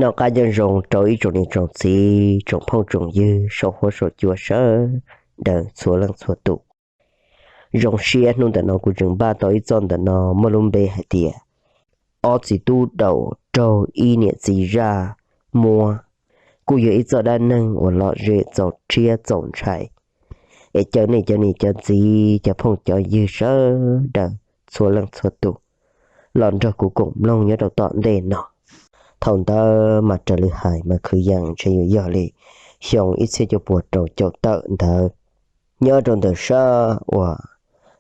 Noj qab nyob zoo rau ib tsoom niam tsoom txiv, tsoom phooj tsoom ywg, saum huab saum cua sawv daws txhua leej txhua tus. Zoo siab hnub ntawm no kuv tseem npaj tau ib txoj ntawm no muaj lub npe hais tias ob txiv tub daus raug ib niam txiv zaj muab. Kuj yog ib txoj dab neeg uas lom zem txaus rhiab txaus ntshai. Es caw nej cov niam cov txiv, cov phooj cov ywg sawv daws txhua leej txhua tus los nrog kuv koom mloog nyob rau tom ntej no. Thaum ntawd mas raws li hais mas kwv yees ntshe yuav yog li xyoo ib txhiab cuaj puas rau caum tawm ntawd, nyob rau ntawm sab uas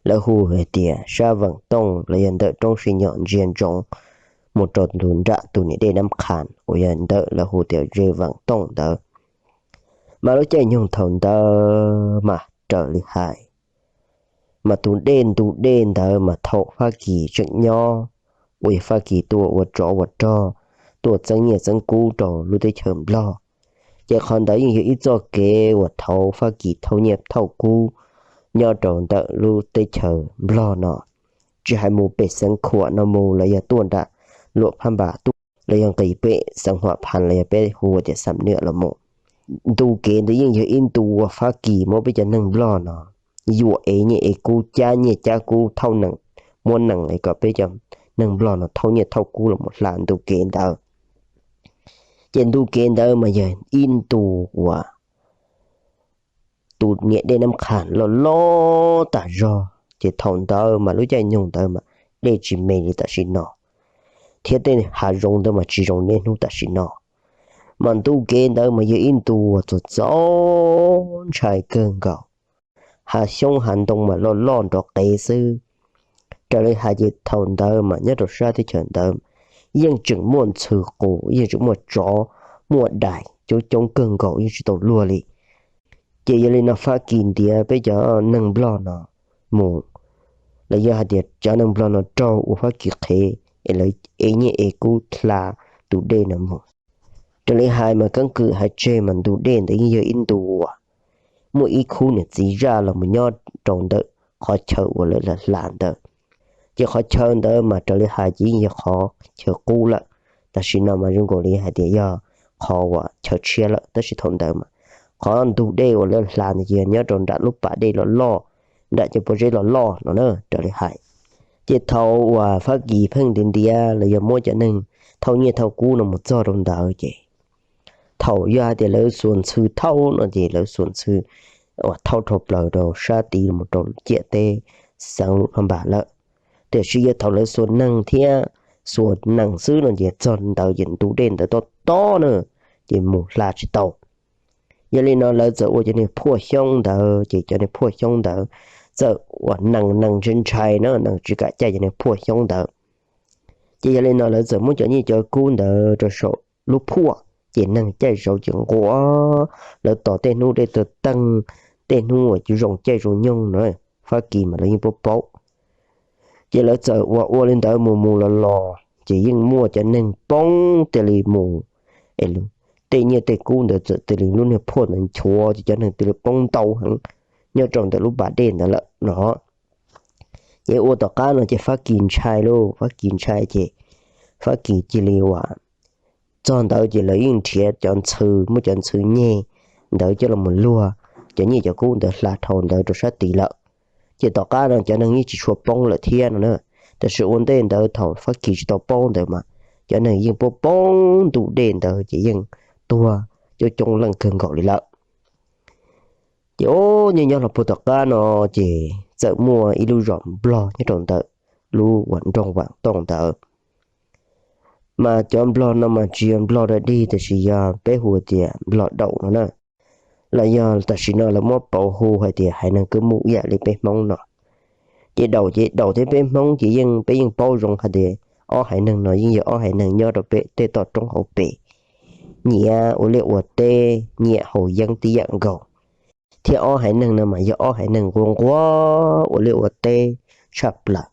lawv hu hais tias sab Veem Tooj los yog ntawm roob Sij Nyom ntsia ntsoov mus rau tus nram tus niam dej Nab Qhas uas yog ntawm lawv hu tias ze Veem Tooj ntawd. Mas lub caij nyoog thaum ntawd mas raws li hais, mas tus dej ntu dej ntawd mas thaum Fab Kis tseem nyob, uas yog Fab Kis tuaj ua tsov ua rog, tuaj txeeb nyiaj txeeb kub rau lub teb chaws Nplog. Ces qhov ntawd yeej yog ib txoj kev uas thaum Fab Kis thauj nyiaj thauj kub nyob rau ntawm lub teb chaws Nplog no, tsis hais mus pem Xeev Khuam no mus los yog tuaj nram Luam Phab Npas tuaj los yog nqis pem Xeev Huam Phas los yog peb hu tias Xam Nwam los mus. Ntu kev ntawd yeej yog ib ntu uas Fab Kis muab peb cov neeg Nplog no yuam ev nyiaj ev kub, cab nyiaj cab kub, thauj nees, muab nees es kom peb cov neeg Nplog no thauj nyiaj thauj kub los mus hla ntu kev ntawd. Ces ntu kev ntawd mas yog ib ntu uas tus niam dej Nab Qhas loj loj tas zog, ces thaum ntawd mas lub caij nyoog ntawd mas dej tsis me li tam sim no, thiab tej hav zoov ntawd mas tsis zoo niaj hnub tam sim no. Mas ntu kev ntawd mas yog ib ntu uas txaus txaus ntshai kawg nkaus. Hav xyoob hav ntoo mas loj loj nrov qev xwb. Raws li hais ces thaum ntawd mas nyob rau sab teb chaws ntawd yeej tseem muaj ntxhw qus, yeej tseem muaj tsov, muaj dais coob coob kawg nkaus, yeej tsis tau luag li. Ces yog li no Fab Kis ntiav peb cov neeg Nplog no mus, los yog hais tias cov neeg Nplog no raug ua Fab Kis qhev es lawv ev nyiaj ev kub hla tus dej no mus. Raws li hais mas keeb kwm hais tseg mas ntu dej ntawd yeej yog ib ntu uas muaj ib khub niam txiv zaj los mus nyob rau ntawm qhov chaw uas lawv hla ntawd. Ces qhov chaw ntawd mas raws li hais ces yeej yog qhov chaw qub lawm. Tam sim no mas zoo nkaus li hais tias yog qhov uas chaw tshiab lawm, tab sis thaum ntawd mas qhov ntug dej uas lawv hla ntawd ces yog nyob rau nram lub pas dej loj loj, nram cov pob zeb loj loj no na, raws li hais. Ces thaum uas Fab Kis pheej ntiav ntiav los yog muab cov neeg thauj nyiaj thauj kub no mus txog rau ntawd ces thaum yog hais tias lawv xuas ntxhw thauj no ces lawv xuas ntxhw uas thauj dhau plaws rau sab tid mus rau ciam teb xeev Luam Phab Npas lawm. Tiam sis yog thaum lawv xuas nees thiab xuas nees xwb no ces txog ntawd ces ntu dej ntawd tob tob na, ces mus hla tsis tau. Yog li no lawv txawm ua cov niag phuaj xyoob ntawd, ces cov niag phuaj xyoob ntawd txawm uas nees nees ntshai ntshai na, nees tsis kam caij cov niag phuaj xyoob ntawd. Ces yog li no lawv txawm muab cov nyiaj cov kub ntawd rau saum lub phuaj, ces neeg caij zaum ces nquag, lawv tos tej hnub dej tuaj teeg, tej hnub uas cov zoo caij zoo nyoog no, Fab Kis mas lawv yeej paub paub. Ces lawv txawm uas ua li ntawd mus mus los los ces yeej muaj cov neeg poob tiag li mus, es tej nyiaj tej kub ntawd txawm tiag li lub niag phuaj ntawd nchuav ces cov neeg tiag li poob ntau heev nyob rau ntawm lub pas dej ntawd lawm no. Ces ua tom qab no ces Fab Kis ntshai lauj, Fab Kis ntshai ces Fab Kis cia li uas txog ntawd ces lawv yeej nrhiav cov ntxhw, muab cov ntxhw nyeg ntawd coj los mus luag cov nyiaj cov kub ntawd hla dhau ntawd rau sab tid lawm. Ces tom qab no cov neeg yeej tsis tshua poob lawm thiab no na. Tab sis ua ntej ntawd thaum Fab Kis tsis tau paub ntawd mas cov neeg yeej poob poob ntu dej ntawd ces yeej tuag coob coob leej kawg nkaus li lawm. Ces o, nyob nyob los puag tom qab no ces txawm muaj ib lub zos Nplog nyob rau ntawm lub uas nroog Vam Tooj ntawd. Mas cov Nplog no mas tsis yog Nplog dog dig, tab sis yog peb hu tias Nplog Daum no na. Los yog tam sim no lawv muab pauv hu hais tias haiv neeg Kab Muj ib yam li peb Hmoob no. Ces Daum ces Daum thiab peb Hmoob ces yeej peb yeej paub zoo hais tias ob haiv neeg no yeej yog ob haiv neeg nyob rau pem tej toj roob hauv pes, nyiam ua liaj ua teb, nyiam haus yeeb tib yam nkaus. Thiab ob haiv neeg no mas yog ob haiv neeg nquag nquag ua liaj ua teb tshaj plaws.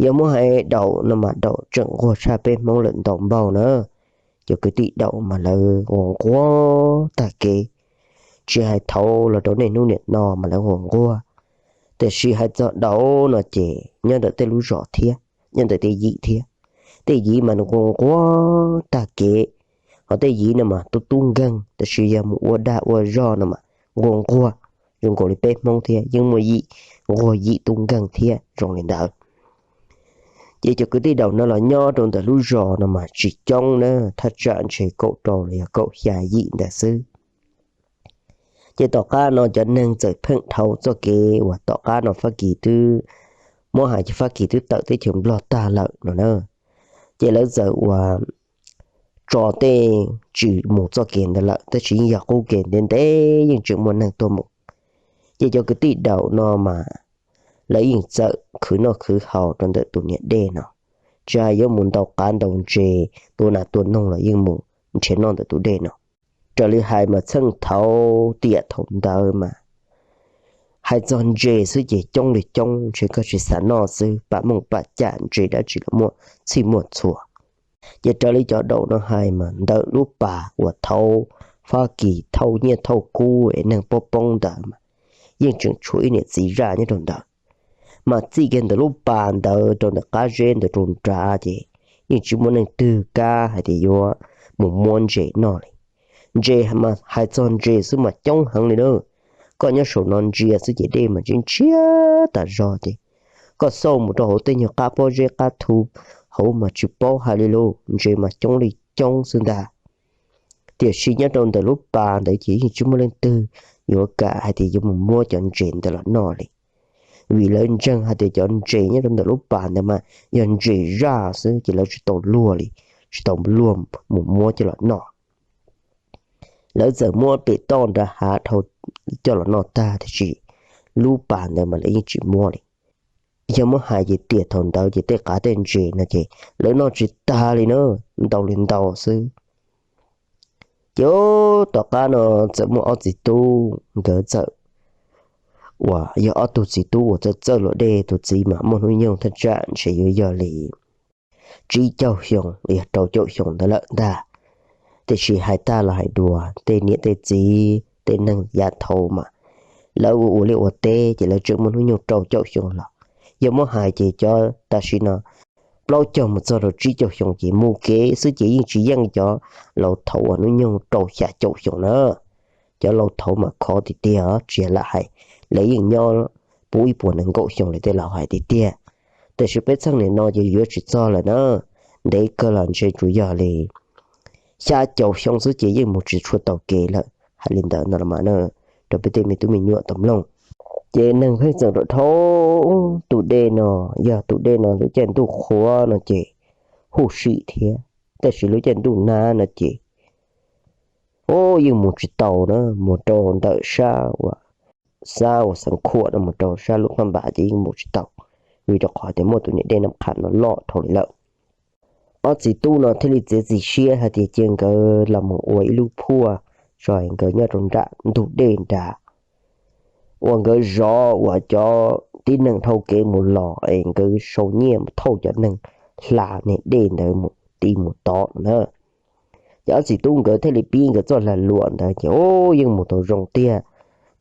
Yog muab hais Daum no mas Daum tseem nquag tshaj peb Hmoob lawm ntau npaug na. Cov kwv tij Daum mas lawv nquag nquag tag kev, tsis hais thaum los rau niaj hnub niam no mas lawv nquag nquag. Tiam sis hais txog Daum no ces nyob ntawm tej lub zos thiab, nyob ntawm tej yim thiab. Tej yim mas nquag nquag tag kev, Ho tej yim no mas tub tub nkeeg, tab sis yog mus ua dag ua zog no mas nquag nquag, zoo nkaus li peb Hmoob thiab yeej muaj yim nquag yim tub nkeeg thiab zoo li ntawd. Ces cov kwv tij Daum no los nyob rau ntawm lub zos no mas tsis coob na, thaj tsam ntshe kaum rau los yog kaum xya yim ntawd xwb. Ces tom qab no cov neeg txawm pheej dhau txoj kev uas tom qab no Fab Kis twb, muab hais ces Fab Kis twb tawm teb chaws Nplog tag lawm no na. Ces lawv txawm uas tso tej tsis mus txoj kev ntawd lawm, tab sis yeej yog qub kev ntev ntev yeej tseem muaj neeg tuaj mus. Ces cov kwv tij Daum no mas lawv yeej txawm khwv noj khwv haus rau ntawm tus niam dej no, tsis hais yuav mus ntaus qav ntaus ntses, tua nas tua noog los yeej mus nrhiav noj ntawm tus dej no. Raws li hais mas txheej thaum tiam thaum ntawd mas hais txog ntses xwb ces coob li coob, ntshe koj tsis xav noj xwb, pam mooj pam cam ntses dab tsi los muaj txhij muaj txhua. Ces raws li cov Daum no hais mas ntawm lub pas uas thaum Fab Kis thauj nyiaj thauj kub es neeg poob poob ntawd mas yeej tseem tshuav ib niam txiv zaj nyob rau ntawd. Mas txij kiag ntawm lub pas ntawd rau ntawm qab zeb ntawd rau nrad ces yeej tsis muaj leej twg kam hais tias yuav mus muab ntses noj li. Ntses mas hais txog ntses xwb mas coob heev li na. Koj nyob saum no ntsia xwb ces dej mas ntshiab ntshiab tas zog ces koj xauj mus rau hauv tej nyuag qab pob zeb qab thu hauv mas tsis paub hais li lauj, ntses mas coob li coob xwb ntag. Tiam sis nyob rau ntawm lub pas ntawd ces yeej tsis muaj leej twg yuav kam hais tias yuav mus muab cov ntses ntawd los noj li, vim lawv ntseeg hais tias cov ntses nyob rau ntawm lub pas ntawd mas yog ntses zaj xwb ces lawv tsis tau luag li, tsis tau luag mus muab coj los noj. Lawv txawm muab pem toj nrad hav dhau coj los noj tag tiam sis lub pas ntawd mas lawv yeej tsis muab li. Yog muab hais ces tiam thaum ntawd ces tej qav tej ntses no ces lawv noj tsis tag li na, ntau li ntau xwb. Ces tom qab no txawm muaj ob txiv tub nkawd txawm, uas yog ob tug txiv tub uas txawj txawj luam dej, tus txiv mas muaj hnub nyoog thaj tsam ntshe yuav yog li tsib caug xyoo los yog rau caum xyoo ntawd lawm ntag. Tiam sis hais tag los hais dua, tej niam tej txiv tej neeg yav thaud mas lawv ua ua liaj ua teb ces lawv tseem muaj hnub nyoog rau caum xyoo los, yog muab hais ces cov tam sim no plaub caug mus txog rau tsib caug xyoo ces mus kev xwb ces yeej tsis yeej cov laus thaud uas hnub nyoog rau xya caum xyoo na. Cov laus thaud mas khov tiag tiag tsis lam hais, lawv yeej nyob puv ib puas nees nkaum xyoo li tej laus hais tiag tiag. Tiam sis peb txheej nim no ces yuav tsis txog lawm na, ntev kawg los ntshe tsuas yog li xya caum xyoo xwb ces yeej mus tsis tshua taus kev lawm. Hais li ntawd no los mas na, rau peb tej me tub me nyuam tau mloog. Ces neeg pheej txawm rau dhau tus dej no, yog tus dej no lub caij ntuj qhuav no ces huj sim thiab, tab sis lub caij ntuj nag no ces, o, yeej mus tsis taus na, mus rau ntawm sab uas, sab uas Xeev Khuam no mus rau sab Luam Phaj Npas ces yeej mus tsis taus, vim rau qhov tias muaj tus niam dej Nab Qham no loj dhau li lawm. Ob txiv tub no thiaj li txiav txim siab hais tias cia nkawd los mus ua ib lub phuaj tso nkawd nyob rau nram ntug dej nrad, uas nkawd zov uas cov tib neeg dhau kev mus los es nkawd sau nyiaj mus thauj cov neeg hla niag dej ntawd mus ti mus tod na. Ces ob txiv tub nkawd thiaj li pib nkawd txoj lag luam ntawd ces, o, yeej mus tau zoo tiag.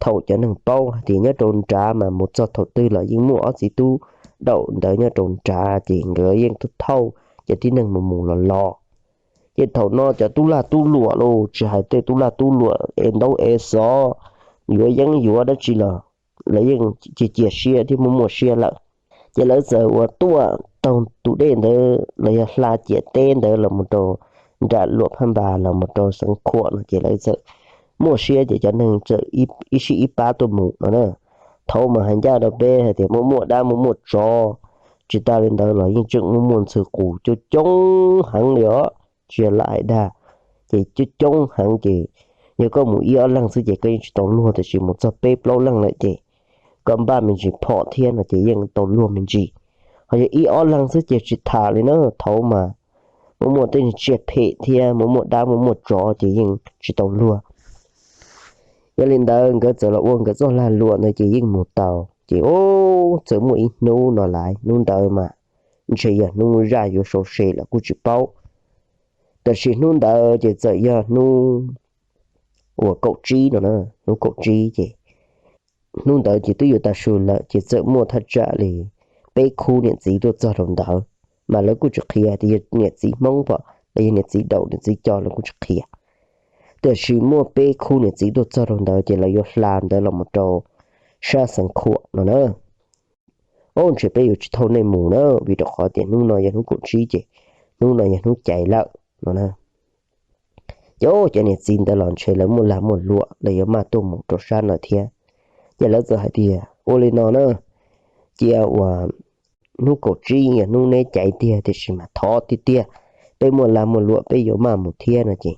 Thaum cov neeg paub hais tias nyob rau nrad mas mus txog thaum twg los yeej muaj ob txiv tub Daum ntawd nyob rau nrad ces nkawd yeej thauj cov tib neeg mus mus los los. Ces thaum no cov tub lag tub luam los tsis hais tej tub lag tub luam ev ntaub ev xov, yuav yeeb yuav dab tsi los lawv yeej cia cia siab thiab muaj muaj siab lawm. Ces lawv txawm uas tuaj taug tus dej ntawd los yog hla ciam teb ntawd los mus rau nram Luam Phaj Npas los mus rau Xeev Khuam no ces lawv txawm muaj siab ces cov neeg txawm ib sij ib pab tuaj mus no na. Thaud mas hais ncaj rau peb hais tias muaj muaj dab muaj muaj tsov, tsis tas li ntawd los yeej tseem muaj muaj ntxhw qus coob coob heev li os, tsis yog lam hais dag. Ces coob coob heev ces yog koj mus ib ob leeg xwb ces koj yeej tsis tau luag, tiam sis mus txog peb plaub leeg lawm ces koj npaj me ntsis phom thiab no ces yeej tau luag me ntsis. Ho yog ib ob leeg xwb ces tsis tham li na, thaud mas muaj muaj tej tsiaj phem thiab muaj muaj dab muaj muaj tsov ces yeej tsis tau luag. Yog li ntawd nkawd txawm los ua nkawd txoj lag luam ntawd ces yeej mus tau. Ces o, txawm muaj ib hnub no lawm, hnub ntawd mas ntshe yog hnub zaj yuav sau se los kuj tsis paub. Tab sis hnub ntawd ces txawm yog hnub uas kaum tsib no na, hnub kaum tsib ces hnub ntawd ces twb yuav tav su lawm ces txawm muaj thaj tsam li peb khub niam txiv tuaj txog rau ntawd, mas lawv kuj tsis qhia tias yog niam txiv Hmoob pom los yog niam txiv daum niam txiv co lawv kuj tsis qhia. Tiam sis muaj peb khub niam txiv tuaj txog rau ntawd ces lawv yuav hla ntawd los mus rau sab Xeev Khuam no na. Ub, ntshe peb yuav tsis thauj nej mus na, vim rau qhov tias hnub no yog hnub kaum tsib ces hnub no yog hnub caiv lawm no na. Ces ub, cov niam txiv ntawd los ntshe lawv muaj lag muaj luam, lawv yuav maj tuaj mus rau sab no thiab. Ces lawv txawm hais tias, ua li no na, cia uas hnub kaum tsib yog hnub neb caiv tiag tiam sis mas thov tiag tiag, peb muaj lag muaj luam peb yuav maj mus thiab no ces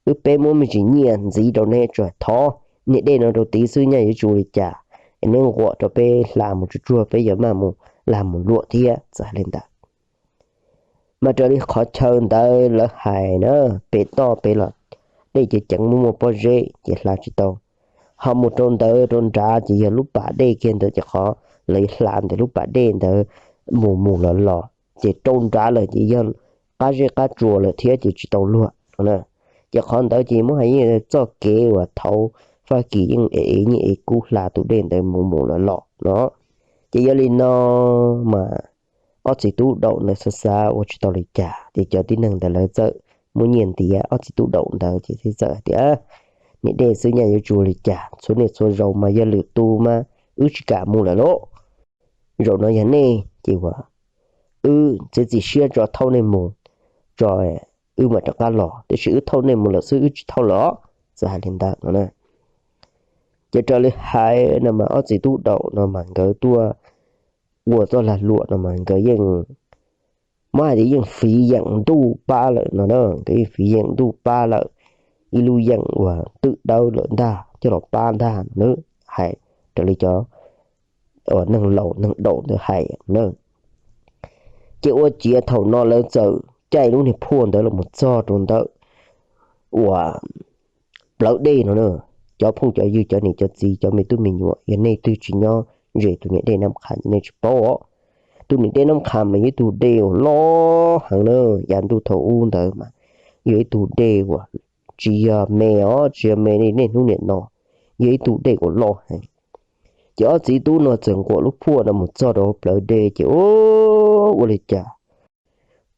wb peb muab me ntsis nyiaj ntxiv rau neb tso, thov niam dej no rau tid xwb nyaj yuav tsis ua li cas, es neb nquam rau peb hla mus tsuag tsuag peb yuav maj mus lag mus luam thiab. Txawm hais li ntawd mas raws li qhov chaw ntawd lawv hais na, pem toj pem los dej ceev ceev, muaj muaj pob zeb ces hla tsis tau. Ho mus rau ntawd rau nrad ces yog lub pas dej kiag ntawd ces qhov lawv hla ntawm lub pas dej ntawd mus mus los los ces rau nrad lawm ces yog qab zeb qab tsuas lawm thiab ces tsis tau luag no na. Ces qhov ntawd ces muab hais yeej txoj kev uas thaum Fab Kis yeej ev yeej ev kub hla tus dej ntawd mus mus los los no. Ces yog li no mas ob txiv tub daum ntawd xav xav ua tsis tau li cas ces cov tib neeg ntawd lawv txawm muab nyiaj ntiav ob txiv tub daum ntawd ces thiaj txawm hais tias, niam dej xwb nyaj yuav tsis ua li cas, txhua niaj txhua zaus mas yog lwm tus mas wb tsis kam mus lawm lauj. Zaum no yog nej ces uas wb txiav txim siab tso thauj nej mus tso, wb mam rov qab los, tiam sis wb thauj nej mus lawm xwb wb tsis thauj lawm os. Txawm hais li ntawd no na. Ces raws li hais no mas ob txiv tub daum no mas nkawd tuaj ua txoj lag luam no mas nkawd yeej, muab hais tias yeej fiv yeem ntuj pab lawm no na, nkawd yeej fiv yeem ntuj pab lawm, ib lub yeem uas twm dawb lawm ntag coj los pab ntag no na. Hais raws li cov neeg laus neeg daum ntawd hais na. Ces ua ciav thaum no lawv txawm caij lub niag phuaj ntawd los mus txog rau ntawm uas plawv dej no na. Cov phooj cov ywg cov niam cov txiv cov me tub me nyuam yog nej twg tsis nyob ze tus niam dej Nab Qha nej tsis paub os. Tus niam dej Nab Qha mas yog ib tug dej uas loj heev na, yav ntuj thaum ub ntawd mas yog ib tug dej uas tsis yog me os, tsis yog me li niaj hnub niam no, yog ib tug dej uas loj heev. Ces ob txiv tub no txawm nquam lub phuaj no mus txog rau plawv dej ces ua li cas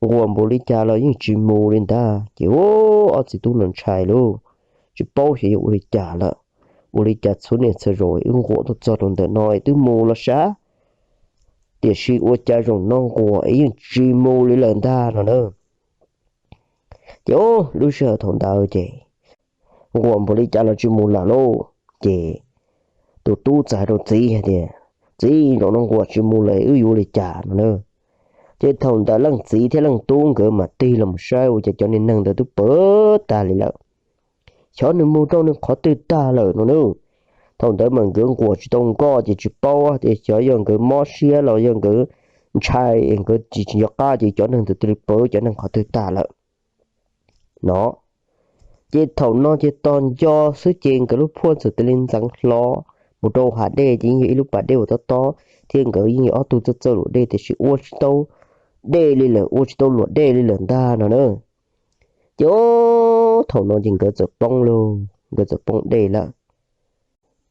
nquam npaum li cas los yeej tsis mus li ntag. Ces ob txiv tub no ntshai lauj, tsis paub xyov yog ua li cas lawm. Ua li cas txhua niaj txhua zaus wb nquam tuaj txog rau ntawm no es twb mus los sav, tiam sis ua cas zaum no nquam es yeej tsis mus li lawm ntag no na. Ces lub sij hawm thaum ntawd ces nquam npaum li cas los tsis mus lawm lauj. Ces tus tub txawm hais rau txiv hais tias, txiv, zaum no nquam tsis mus lawm wb yuav ua li cas no na. Ces thaum ntawd leej txiv thiab leej tub nkawd mas tig los mus saib ua cas cov niag neeg ntawd twb pawv tag li lawm. Xyov nws mus rau nws qhov twg tag lawm no na. Thaum ntawd mas nkawd nquam tsis tau nkoj ces tsis paub tias xyov yog nkawd mob siab los yog nkawd ntshai nkawd tsis tsis nco qab ces cov neeg ntawd thiaj li pawv cov neeg qhov twg tag lawm no. Ces thaum no ces tos nco xwb ces nkawd lub phuaj txawm cia li ntxeev hlo mus rau hav dej ces yeej yog ib lub pas dej uas tob tob thiab nkawd yeej yog ob tug txawj txawj luam dej tiam sis ua tsis tau dej li lawm, ua tsis tau luam dej li lawm ntag no na. Ces thaum no ces nkawd txawm poob lauj, nkawd txawm poob dej lawm.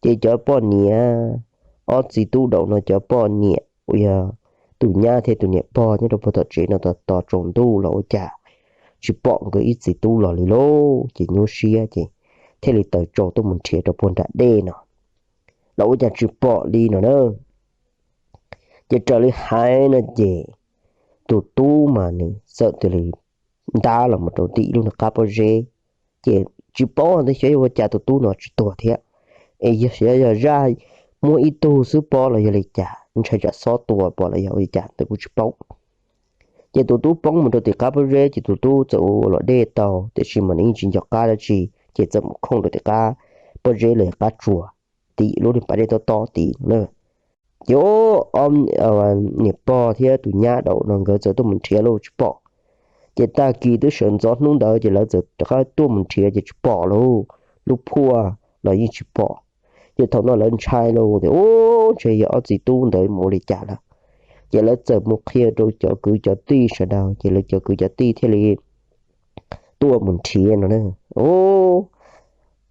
Ces cov poj niam, ob txiv tub daum no cov poj niam uas yog tus nyab thiab tus niam pog nyob rau puag tom tsev no tos tos tsaus ntuj los ua cas tsis pom nkawd ib txiv tub los li lauj. Ces nyuaj siab ces thiaj li taws tsau tuaj mus nrhiav rau puag nram dej no los ua cas tsis pom li no na. Ces raws li hais no ces tus tub mas nws txawm cia li ntab los mus rau tim lub niag qab pob zeb. Ces tsis paub tias xyov yog ua cas tus tub no tsis tuag thiab, es yog xyov yog zaj muab ib tug xwb pob los yog li cas, ntshai tsam xob tua pob los yog ua li cas ntawd kuj tsis paub. Ces tus tub poob mus rau tim qab pob zeb ces tus tub txawm ua luam dej tau tiam sis mas nws yeej tsis nco qab dab tsi ces txawm mus khooj rau tim qab pob zeb los yog qab tsuas tim lub niag pas dej tob tob tid na. Ces niam pog thiab tus nyab daum no nkawd txawm tuaj mus nrhiav los tsis pom. Ces tag kis twb sawv ntxov hnub ntawd ces lawv txawm rov qab tuaj mus nrhiav ces tsis pom lauj, lub phuaj los yeej tsis pom. Ces thaum no lawv ntshai lauj tias, ub, ntshe yog ob txiv tub ntawd mus ua li cas lawm. Ces lawv txawm mus qhia rau cov kwv cov tij sawv daws ces lawv cov kwv cov tij thiaj li tuaj mus nrhiav no na. Ub,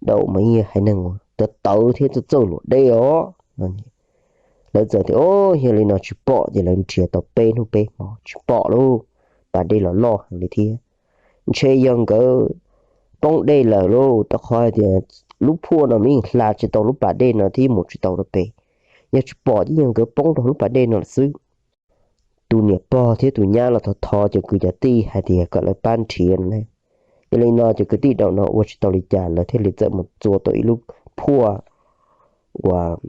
daum mas yog haiv neeg tawv tawv thiab txawj txawj luam dej os. Lawv txawm tias, ub, yog li no tsis pom ces lawv nrhiav tau peb hnub peb hmo tsis pom lauj, pas dej los loj heev li thiab. ntshe yog nkawd poob dej lawm lauj, rau qhov hais tias lub phuaj no mas yeej hla tsis tau lub pas dej no thiab mus tsis tau rau pem. Yog tsis pom ces yog nkawd poob rau lub pas dej no lawm xwb. Tus niam pog thiab tus nyab los thov thov cov kwv cov tij hais tias kom lawv pab nrhiav no ne. Yog li no cov kwv tij daum no ua tsis tau li cas, lawv thiaj li txawm mus txua tau ib lub phuaj uas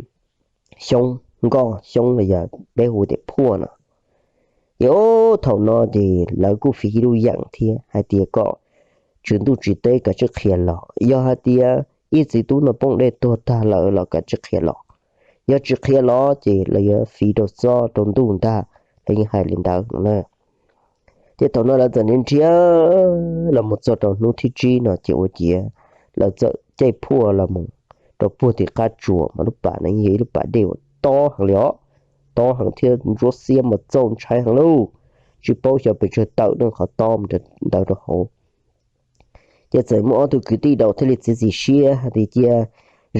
xyoob, nkoj xyoob los yog peb hu tias phuaj no. Ces thaum no ces lawv kuj fiv ib lub yeem thiab hais tias kom tswv ntuj tswv teb kav tsij qhia los, yog hais tias ib txiv tub no poob dej tuag tag lawm los kav tsij qhia los. Yog tsis qhia los ces lawv yuav fiv rau txob rau ntuj ntag, lawv yeej hais li ntawd no na. Ces thaum no lawv txawm nrhiav nrhiav los mus txog rau hnub thib tsib no ces ua ciav lawv txawm caij phuaj los mus rau puag tim qab tsuas, mas lub pas no yeej yog ib lub pas dej uas tob heev li os, tob heev thiab ntsuab xiab mas txaus ntshai heev lauj. Tsis paub xyov pes tsawg tawm ne qhov tob ntawd rau hauv. Ces txawm muaj ob tug kwv tij daum thiaj li txiav txim siab hais tias cia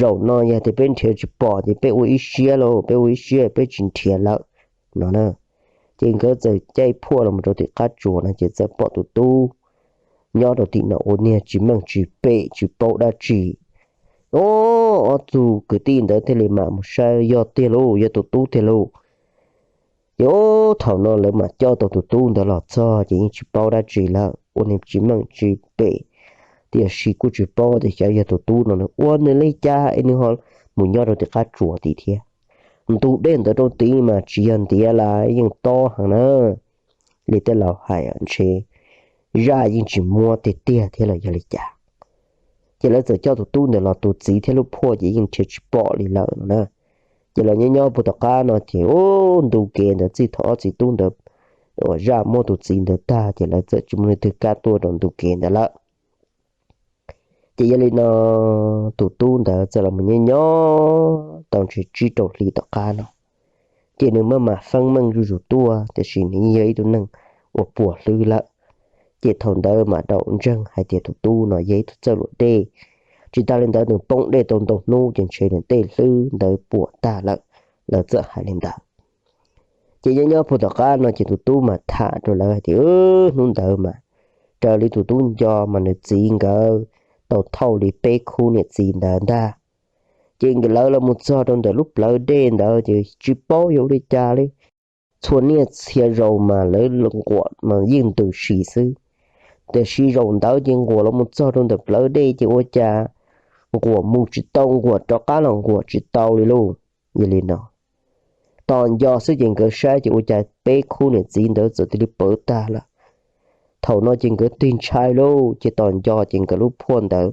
zaum no yog tias peb nrhiav tsis pom ces peb ua ib siab lauj, peb ua ib siab peb tsis nrhiav lawm no na. Ces nkawd txawm caij phuaj los rau tim qab tsuas no ces txawm pom tus tub nyob rau tim no ua niag tsis meej tsis pem tsis paub dab tsi. Ob tug kwv tij ntawd thiaj li mam mus saib, yog tiag lauj, yog tus tub tiag lauj. Ces thaum no lawv mam coj tau tus tub ntawd los txog ces yeej tsis paub dab tsi lawm, ua niag tsis meej tsis pem, tiam sis kuj tsis paub tias xyov yog tus tub no nws ua nws li cas es nws ho mus nyob rau tim qab tsuas tid thiab. Ntug dej ntawd rau tid mas tsis yog ntiav las yeej tob heev na. Li tej laus hais ntshe zaj yeej tsis muab tiag tiag thiab los yog li cas. Ces lawv txawm coj tus tub ntawd los, tus txiv thiab lub phuaj ces yeej nrhiav tsis pom li lawm no na. Ces lawv nyob nyob puag tom qab no ces ub, ntu kev ntawd txij thaum ob txiv tub ntawd uas zaj muab tus txiv ntawd tag ces lawv txawm tsis muaj leej twg kam tuaj rau ntu kev ntawd lawm. Ces yog li no tus tub ntawd txawm los mus nyob nyob tau ntshe tsib rau hli tom qab no, ces nws maj mam feeb meej zuj zus tuaj, tiam sis nws yeej yog ib tug neeg uas puas hlwb lawm. Ces thaum ntawd mam daum ntseeg hais tias tus tub no yog ib tug txawj luam dej. Tsis tas li ntawd nws poob dej tau ntau hnub ces ntshe nws tej hlwb ntawd puas tag lawm, lawv txawm hais li ntawd. Ces nyob nyob puag tom qab no ces tus tub mas tham rau lawv hais tias hnub ntawd mas raws li tus tub nco mas nws txiv nkawd tau thauj li peb khub niam txiv ntawd ntag. Ces lawv los mus txog rau ntawm lub plawv dej ntawd ces tsis paub yuav ua li cas li. Txhua niaj txhia zaus mas lawv nquam mas yeej ntws si xwb, tiam sis zaum ntawd ces nquam los mus txog rau ntawm plawv dej ces ua cas nquam mus tsis tau, nquam rov qab los nquam tsis tau li lauj. Yog li no, tos nco xwb ces nkawd saib ces ua cas peb khub niam txiv ntawd txawm cia li pawv tag lawm. Thaum no ces nkawd tig ntshai lauj, ces tos nco ces nkawd lub phuaj ntawd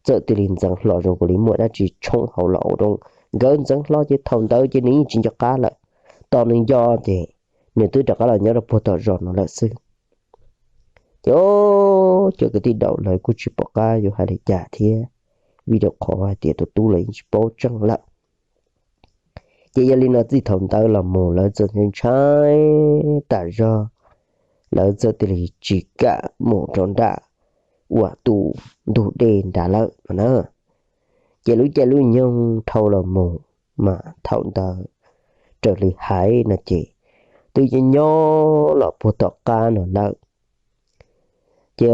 txawm cia li ntxeev hlo zoo li muaj dab tsi tshoob hauv los ua rau nkawd ntxeev hlo, ces thaum ntawd ces nws yeej tsis nco qab lawm. Tos nws nco ces nws twb rov qab los nyob rau puag tom zos no lawm xwb. Ces cov kwv tij daum lawv kuj tsis pom qab yuav hais li cas thiab, vim rau qhov hais tias tus tub los yeej tsis paub tseeb lawm. Ces yog li no txij thaum ntawd los mus lawv txawm ntshai tas zog, lawv txawm cia li tsis kam mus rau nram uas tus ntug dej nrad lawm no na. Ces lub caij lub nyoog dhau los mus mas thaum ntawd raws li hais no ces twb nyob nyob los puag tom qab no lawm. Ces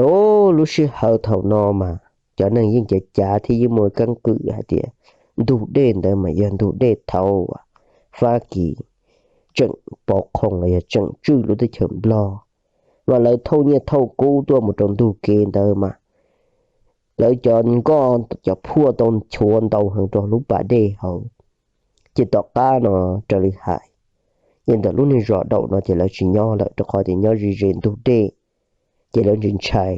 lub sij hawm thaum no mas cov neeg yeej cav cav thiab yeej muaj keeb kwm hais tias ntug dej ntawd mas yog ntug dej thaum Fab Kis tseem pov qhoos los yog tseem tswj lub teb chaws Nplog, mas lawv thauj nyiaj thauj kub tuaj mus rau ntug kev ntawd mas lawv cov nkoj cov phuaj tau nchuav ntau heev rau lub pas dej hauv. Ces tom qab no raws li hais, ces ntawm lub niag zos daum no ces lawv tsis nyob lawm rau qhov tias nyob ze ze ntug dej, ces lawv ntshai ntshai.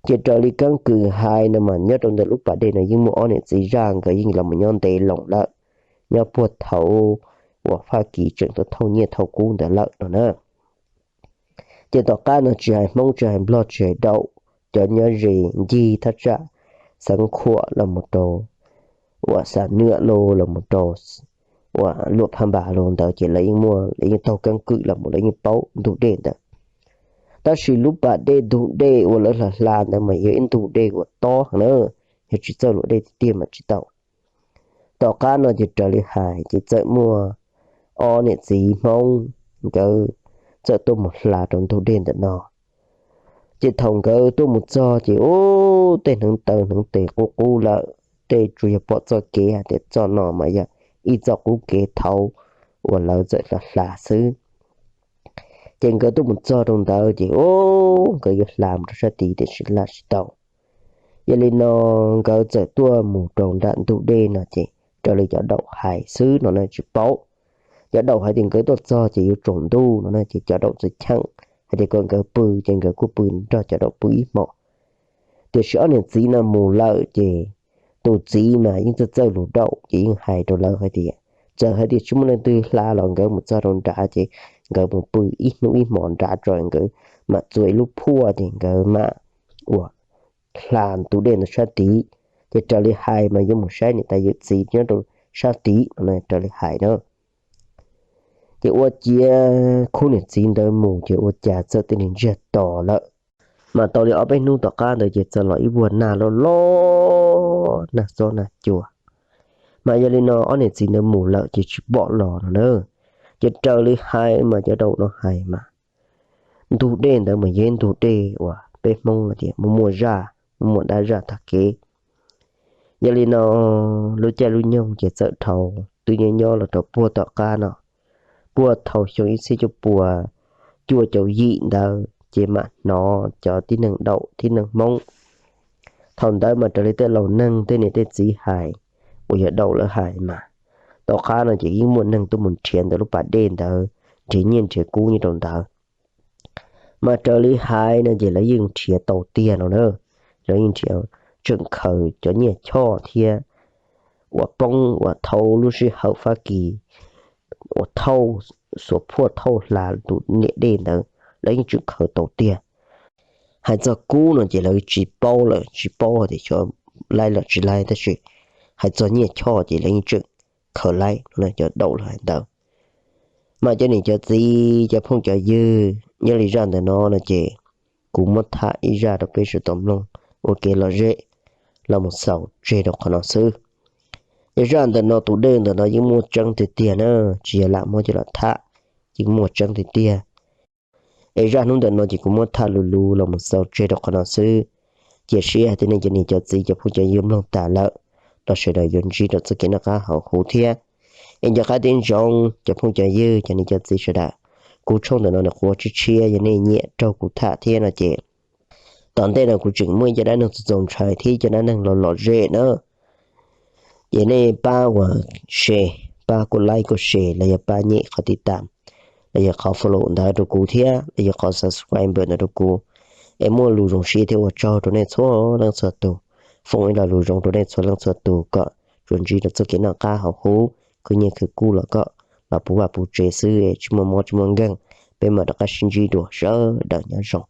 Ces raws li keeb kwm hais no mas nyob rau ntawm lub pas dej no yeej muaj ob niam txiv zaj nkawd yeej los mus nyob ntev loo lawm, nyob puag thaum uas Fab Kis tseem tuaj thauj nyiaj thauj kub ntawd lawm no na. Ces tom qab no tsis hais Hmoob tsis hais Nplog tsis hais daum, cov nyob ze ncig thaj tsam Xeev Khuam los mus rau uas Xam Nwam los los mus rau uas Luam Phaj Npas los ntawd ces lawv yeej muaj, lawv yeej taug keeb kwm los mus, lawv yeej paub ntug dej ntawd. Tab sis lub pas dej ntug dej uas lawv hla hla ntawd mas yog ib ntug dej uas tob heev na, yog tsis txawj luam dej tiag tiag mas tsis tau. Tom qab no ces raws li hais ces txawm muaj ob niam txiv Hmoob nkawd txawm tuaj mus hla rau ntug dej ntawm no. Ces thaum nkawd tuaj mus txog ces ub, tej hneev taw hneev tes qub qub lawm, tej tsuas yog pom txoj kev hais tias txoj no mas yog ib txoj qub kev thaud uas lawv txawm hla hla xwb. Ces nkawd tuaj mus txog rau ntawd ces ub, nkawd yuav hla mus rau sab tid tiam sis hla tsis tau. Yog li no nkawd txawm tuaj mus rau nram ntug dej no ces raws li cov daum hais xwb no na, tsis paub. Cov daum hais tias nkawd tuaj txog ces yuav tsaus ntuj no na, ces cov daum txawm cheem hais tias kom nkawd pw, ces nkawd kuj pw nrog cov daum pw ib hmos. Tiam sis ob niam txiv no mus lawm ces tus txiv mas yeej txawj txawj lus daum ces yeej hais rau lawv hais tias txawm hais tias tsis muaj leej twg hla los nkawd mus txog rau nrad ces nkawd mus pw ib hnub ib hmos nrad tso, nkawd mam txua ib lub phuaj ces nkawd mam uas hla ntug dej ntawd sab tid. Ces raws li hais mas yuav mus saib niam tais yawm txiv nyob rau sab tid no, raws li hais na. Ces ua ciav khub niam txiv ntawd mus ces ua cas txawm tej niag ntsiag to lawm. Mas tau li ob peb hnub tom qab ntawd ces txawm los ib vuag nag loj loj, nag xob nag cua. Mas yog li no ob niam txiv ntawd mus lawm ces tsis pom los no na. Ces raws li hais mas cov daum no hais mas ntug dej ntawd mas yog ib ntug dej uas peb Hmoob tias muaj muaj zaj, muaj muaj dab zaj tag kev. Yog li no lub caij lub nyoog ces txawm dhau, twb nyob nyob los rau puag tom qab no, puag thaum xyoo ib txhiab cuaj puas cuaj caum yim ntawd ces mam hnov cov tib neeg daum tib neeg Hmoob. Thaum ntawd mas raws li tej laus neeg tej niam tej txiv hais uas yog daum lawv hais mas tom qab no ces yeej muaj neeg tuaj mus nrhiav ntawm lub pas dej ntawd, nrhiav nyiaj nrhiav kub nyob rau ntawd. Mas raws li hais no ces lawv yeej nrhiav tau tiag no na. Lawv yeej nrhiav, tseem khaws cov nyiaj choj thiab uas poob uas thauj lub sij hawm Fab Kis uas thauj, xuas phuaj thauj hla tus niam dej ntawd lawv yeej tseem khaws tau tiag. Hais txog kub no ces lawv tsis paub lawm, tsis paub tias xyov laib los tsis laib, tab sis hais txog nyiaj choj ces lawv yeej tseem khaws laib no, cov daum lawv hais ntawd. Mas cov niam cov txiv cov phooj cov ywg, nyob li zaj ntawm no no ces kuv muab tham ib zaj rau peb sawv daws mloog ua kev lom zem los mus xaus tseg rau qhov no xwb. Yog zaj ntawm no tus dej ntawm no yeej muaj tseeb tiag tiag na, tsis yog lam muab coj los tham, yeej muaj tseeb tiag tiag. Es zaj hnub ntawm no ces kuv muab tham lus lus los mus xaus tseg rau qhov no xwb. Cia siab hais tias nej cov niam cov txiv cov phooj cov ywg mloog tas lawm los sawv daws yuav ntsib rau txoj kev noj qab haus huv thiab. Es nco qab tib ntsoov cov phooj cov ywg cov niam cov txiv sawv daws, kuv tshooj ntawm no nws qhuav tshiab tshiab, yog nej nyiam raug kuv tham thiab no ces tom ntej no kuv tseem muaj ib cov dab neeg txaus txaus ntshai thiab ib cov dab neeg los lom zem na. Ces nej pab uas share, pab kuv like kuv share los yog pab nyem qhov tiv tam los yog qhov follow ntawd rau kuv thiab los yog qhov subscribe ntawd rau kuv. Es muaj lus zoo siab thiab ua tsaug rau nej txhua leej txhua tus, foom ib lo lus zoo rau nej txhua leej txhua tus kom tsuas ntsib rau txoj kev noj qab haus huv, khwv nyiaj khwv kub los kom los puv vaj puv tsev xwb, tsis muaj mob tsis muaj nkeeg. Peb mam rov qab sib ntsib dua, sawv daws nyob zoo.